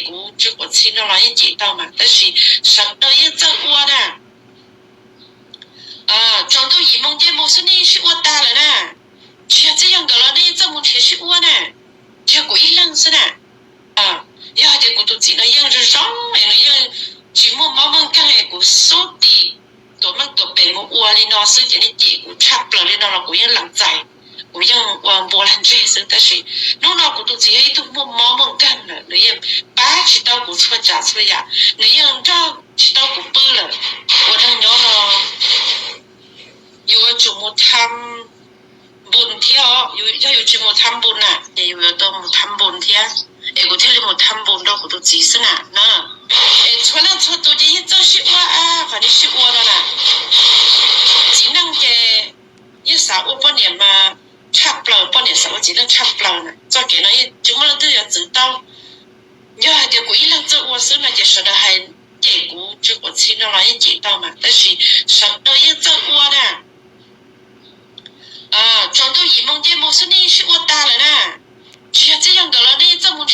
kuv Tswv Quav Txhij no los yeej cem tau mas, tab sis sawv daws yeej txawj ua na. Tsaus ntuj yim moo ncej moo xwb nej sib ua tag lawm na. Tsis yog txij yog nkawm los nej txawj mus nrhiav sib ua na. Tsis yog kuv ib leeg xwb na. Yog hais tias kuv tus txiv no yeej zoo zoo es nws yeej tsis muaj mob muaj nkeeg es kuv xub tim tuam meej tuam pem mus ua li no xwb ces nej cem kuv tshaj plaws li no los kuv yeej lees txais, kuv yeej ua npua lag ntseg xwb. Tab sis hnub no kuv tus txiv yog ib tug muaj mob muaj nkeeg lawm, nws yeej pab tsis tau kuv txhua tsav txhua yam, nws yeej nrog tsis tau kuv pw lawm. Ua neeg nyob no yuav tsum mus tham npun thiab os, yog yus tsis mus tham npun na ces yus yuav tau mus tham npun thiab, es kuv thiaj li mus tham npun rau kuv tus txiv xwb na na. Es txhua leej txhua tus ces yeej txawj sib ua, qhov nej sib ua no na. Txiv neej ces yeej xav ua poj niam mas tshaj plaws, poj niam xav ua txiv neej tshaj plaws na. Txoj kev no yeej tsis muaj leej twg yuav txwv tau. Yog hais tias kuv ib leeg txawj ua xwb no ces sawv daws hais cem kuv Tswv Quav Txhij no los yeej cem tau mas, tab sis sawv daws yeej txawj ua na. Tsaus ntuj yim moo ncej moo xwb nej sib ua tag lawm na. Tsis yog txij yog nkawm los nej txawj mus